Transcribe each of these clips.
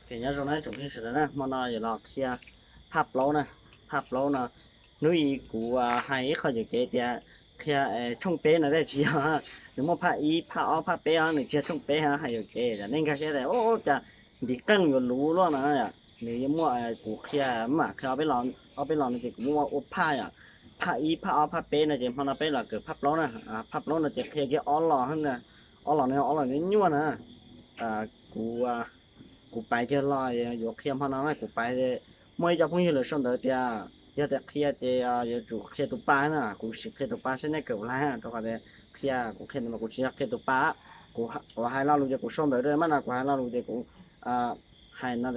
Ces nyob zoo na tsoom phooj ywg sawv daws na, hmo no yuav los qhia phaj plaub na. Phaj plaub no, hnub i kuv hais ib qho yuam kev tias qhia tshooj peb no tej tsis yog, nws muaj phaj ib, phaj ob, phaj peb os, nws tsis yog tshooj peb os, hais yuam kev nej nkag siab tias cas ntiv qeej yuav luv luaj no. Nws yeej muaj, kuv qhia, mam qhia ob peb lo no ces kuv muaj ua phaj yom. Phaj ib, phaj ob, phaj peb no ces hmo no peb los kawm phaj plaub na. Phaj plaub no ces qhia kiag ob lo, ob lo no ob lo nyuaj nyuaj na. Kuv kuv pais kiag lo yuav qhia hmo no na, kuv pais, muaj ib co phooj ywg lawv sau ntawv tias yog tias qhia ces yuav tsum qhia tus pa na, kuv sim qhia tus pa seb nej kawm puas laib, rau qhov tias qhia, kuv qhia no mas kuv tsis yog qhia tus pa. Kuv hais lo lus ces kuv sau ntawv rau maj no, kuv hais lo lus ces kuv hais no,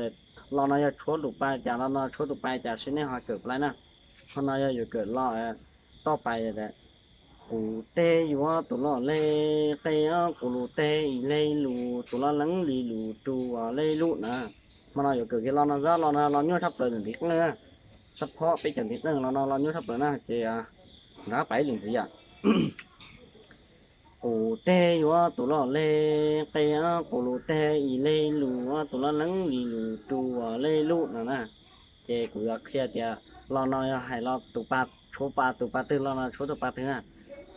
lo no yog tshuab tus pa cas, lo no tshuab tus pa cas seb nej ho kawm puas laib na. Hmo no yog yuav kawm lo toj pais, kuv teg yuav tus loj le qe, kuv lus teg ib le lus, tus loj leeb li lus ru le lub na. Hmo no yuav kawm kiag lo no, lo no lo nyuaj tshaj plaws ntawm ntiv qeej na. Xab phob peb cov ntiv qeej lo no lo nyuaj tshaj plaws na ces nrog pais ib lwm ntxiv yom. Kuv teg yuav tus loj le qe, kuv lus teg ib le lus, tus loj leeb li lus ru le lub no na. Ces kuv yuav qhia tias lo no yog hais lo tus pa, tshuab pa tus pa twg, lo no tshuab tus pa twg na.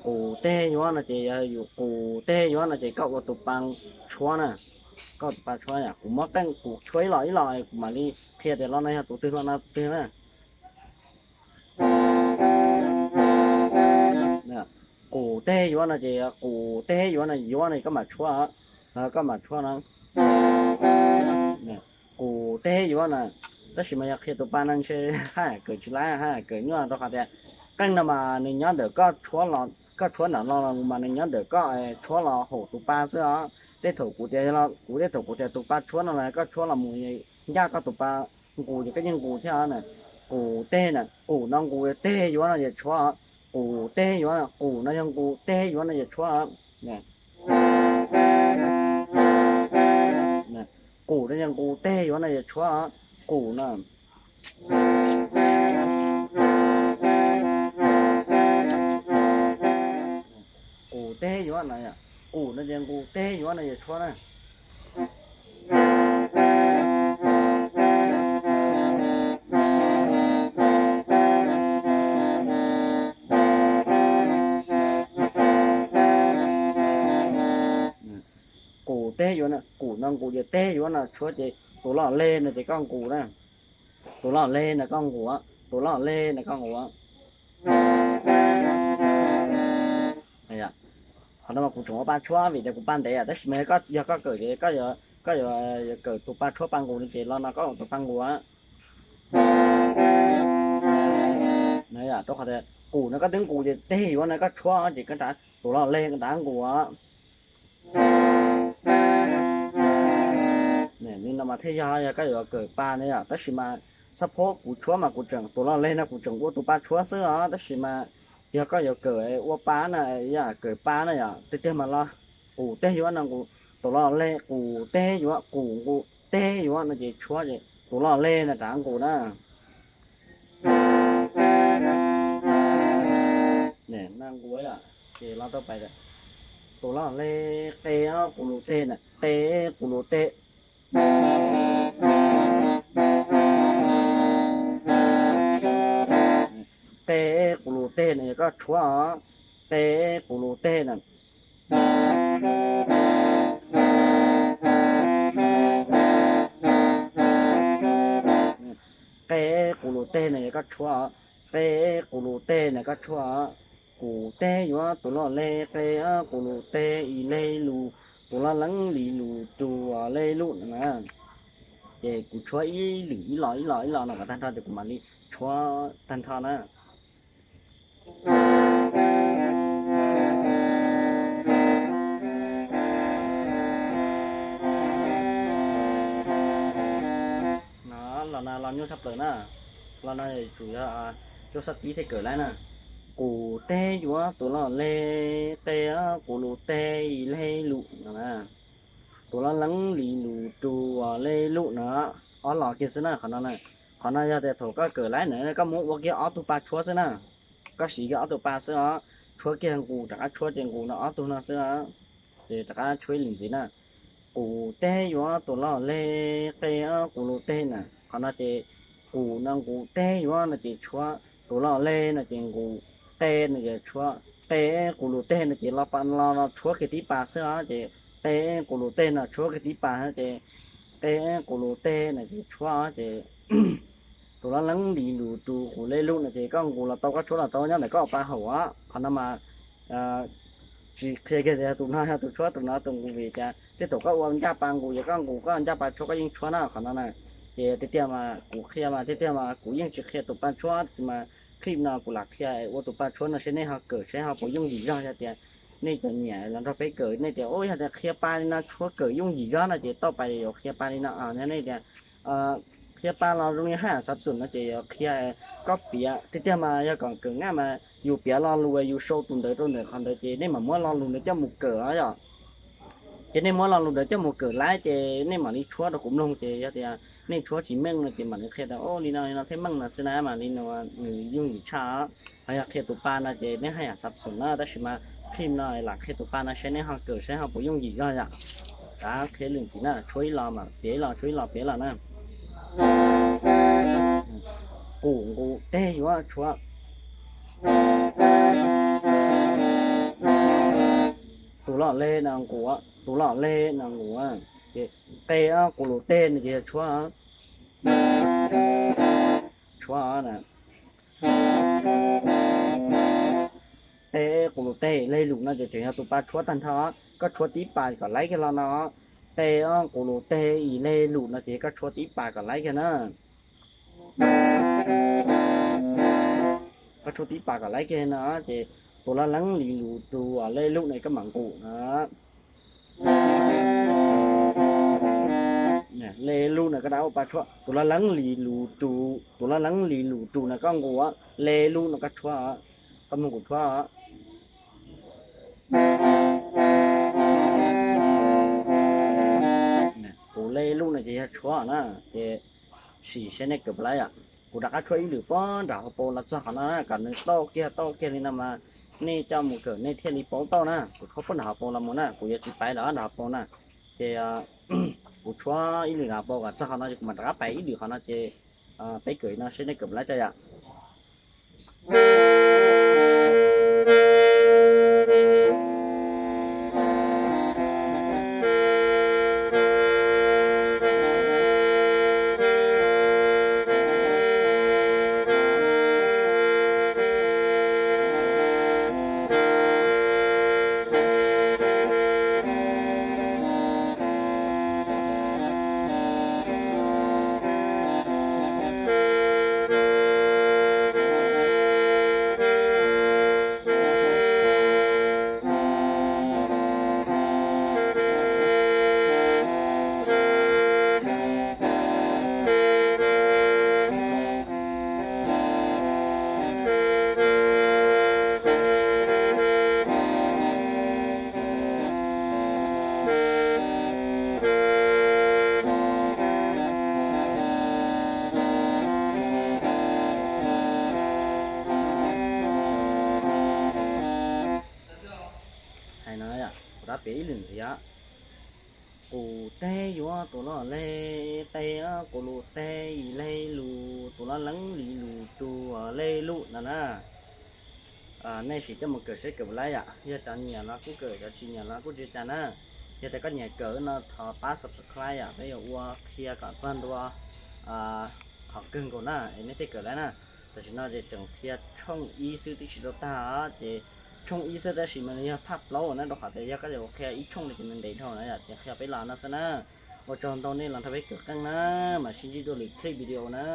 Kuv teg yuav no ces yog yus kuv teg yuav no ces koj ua tus pa tshuab na. Koj ua tus pa tshuab yom, kuv muab qeej kuv tshuab ib los ib los kuv mam li qhia tias lo no yog tus twg lo no twg na. Kuv teg yuav no ces kuv teg yuav no, yuav no koj mam tshuab, koj mam tshuab no. Kuv teg yuav na, tab sis mas yog qhia tus pa no ntshe haj kawm tsis laib, haj kawm nyuaj rau qhov tias qeej no mas nws nyob ntawm koj tshuab los, koj tshuab nram no los mas nws nyob ntawm koj tshuab los haum tus pa xwb os. Tej thaum kuv tias, kuv tej thaum kuv tias tus pa tshuab no los koj tshuab los mus ncaj koj tus pa nqus ces koj yeej nqus thiab na. Kuv teg na, kuv no nqus, teg yuav no yog tshuab. Kuv teg yuav, kuv no yog nqus, teg yuav no yog tshuab. Kuv no yog nqus, teg yuav no yog tshuab. Kuv no, kuv teg yuav no, kuv no ces nqus, teg yuav no yog tshuab na. Kuv teg yuav no, kuv no nqus ces teg yuav no tshuab ces tus loj le no ces koj nqus na. Tus loj le no koj nqus, tus loj le no koj nqus. Qhov no mas kuv tseem ua pa tshuab vim tias kuv pa ntev, tab sis mas yog koj kawm ces koj yuav kawm tus pa tshuab pa nqus no ces lo no koj ua tus pa nqus. Rau qhov tias kuv no koj twb nqus ces teg yuav no koj tshuab ces koj nrad tus loj le nrad nqus. Li no mas thiaj yog, yog koj yuav kawm pa ne yom, tab sis mas xab phob kuv tshuab mas kuv tseem, tus loj le no kuv tseem ua tus pa tshuab xwb os, tab sis mas yog koj yuav kawm ua pa na, kawm pa na yom, tiag tiag mas los kuv teg yuav no nqus, tus loj le kuv teg yuav, kuv nqus teg yuav no ces tshuab ces tus loj le no rov nqus na. Nqus ces los tau pais, tus loj le qe, kuv lus teg na, qe, kuv lus teg. Qe, kuv lus teg no yog koj tshuab os, qe, kuv lus teg na. Qe, kuv lus teg no yog koj tshuab os, qe, kuv lus teg no koj tshuab os. Kuv teg yuav tus loj le qe, kuv lus teg ib le lus, tus loj leeb li lus ru le lub no na. Ces kuv tshuab ib lwm ib los ib los ib los no kom tag nrho ces kuv mam li tshuab tag nrho na. Los no los nyuaj tshaj plaws na. Los no tsum yog cuaj xab tib thiaj kawm laib na. Kuv teg yuav tus loj le qe, kuv lus teg ib le lus no na. Tus loj leeb li lus ru le lub no, ob los kiag xwb na qhov no. Qhov no yog tias thaum koj kawm laib na koj muab ua kiag ob tug pa tshuab xwb na. Koj siv kiag ob tug pa xwb os, tshuab kiag nqus rov qab tshuab ces nqus no ob tug no xwb os. Ces rov qab tshuab ib lwm ntxiv na. Qus teg yuav tus loj le, qe ob qus lus teg na. Qhov no ces qus no nqus teg yuav no ces tshuab, tus loj le no ces nqus, qe no ces tshuab, qe qus lus teg no ces los pas los tshuab kiag tib pas xwb os, ces qe qus lus teg no tshuab kiag tib pas ces qe qus lus teg no ces tshuab ces tus loj leeb li lus tus qus le lus no ces koj nqus los tau, koj tshuab los tau nyob ntawm koj ua pa haum os. Qhov no mas tsis qhia kiag tias yog tus no yog tus tshuab, tus no tus nqus, vim tias tej thaum koj ua ncaj pa nqus, yog koj nqus koj ncaj pa tshuab koj yeej tshuab na qhov no na. Ces tiag tiag mas kuv qhia mas tiag tiag mas kuv yeej tsis qhia tus pa tshuab, tab sis mas clip no kuv lam qhia ua tus pa tshuab no seb nej ho kawm seb ho puas yooj yim zog. Yog tias nej cov nyiam los nrog peb kawm, nej tias ub yog tias qhia pa li no tshuab kawm yooj yim zog no ces tauj pas yuav qhia pa li no. Nej tias qhia pa los zoo li haj xav xum no ces yuav qhia, koj piav tiag tiag mas yog kom kawm nyaj mas yus piav lo lus yus sau tus ntawd rau ntawm qhov ntawd ces nej mam muab lo lus ntawd coj mus kawm os yom. Ces nej muab lo lus ntawd coj mus kawm laib ces nej mam li tshuab rau kuv mloog, ces yog tias nej tshuab tsis meej no ces mam li qhia tias ub li no li no thiaj meej no xwb na, mas li no nws yooj yim tshaj. Ho yog qhia tus pa no ces nej haj yam xav xum na, tab sis mas clip no lam qhia tus pa no seb nej ho kawm seb ho puas yooj yim zog yom. Kav qhia lwm ntxiv na, tshuab ib los mas piav ib los, tshuab ib los piav ib los na. Qus nqus teg yuav tshuab, tus loj le no nqus, tus loj le no nqus, ces qe ob qus lus teg no ces yog tshuab, tshuab na. Qe qus lus teg le lus no ces tseem yog tus pa tshuab tag nrho, koj tshuab tib pas kom laib kiag los no. Qe ob qus lus teg ib le lus no ces koj tshuab tib pas kom laib kiag na. Koj tshuab tib pas kom laib kiag no ces tus loj leeb li lus tus le lus no koj mam nqus no. Le lus no koj rov ua pa tshuab, tus loj leeb li lus tus, tus loj leeb li lus tus no koj nqus, le lus no koj tshuab, koj mloog kuv tshuab. Tus le lus no ces yog tshuab na, ces sim seb nej kawm puas laib yom. Kuv rov qab tshuab ib lwm puag nram hauv paus los txog qhov no na, kom nws tauj kiag tauj kiag li no mas nej coj mus kawm nej thiaj li paub tauj na. Kuv tshuab puag nram hauv paus los mus na, kuv yuav tsis pais los nram hauv paus na. Ces kuv tshuab ib lwm nram hauv paus kom txog qhov no ces kuv mam rov qab pais ib lwm qhov no ces peb kawm no seb nej kawm puas laib tso yom. Hais no, kuv rov piav ib lwm ntxiv. Qus teg yuav tus loj le, qe ob qus lus teg ib le lus, tus loj leeb li lus tus le lus no na. Nej sim coj mus kawm seb kawm puas laib yom. Yog cov nyiam los kuj kawm, cov tsis nyiam los kuj tsis ua cas na. Yog tias koj nyiam kawm no thov pab subscribe yom, peb yuav ua qhia kom txog ntua qhov kawg nkaus na es nej thiaj kawm laib na. Tam sim no ces tseem qhia tshooj ib xwb twb tsis tau tag os, ces tshooj ib xwb tab sis mas nws yog phaj plaub na, rau qhov tias yog koj yuav qhia ib tshooj no ces nws ntev dhau na yom, ces qhia peb los no xwb na. Ua tsaug ntau nej los nrog peb kawm qeej na, mam sib ntsib dua lwm clip video na.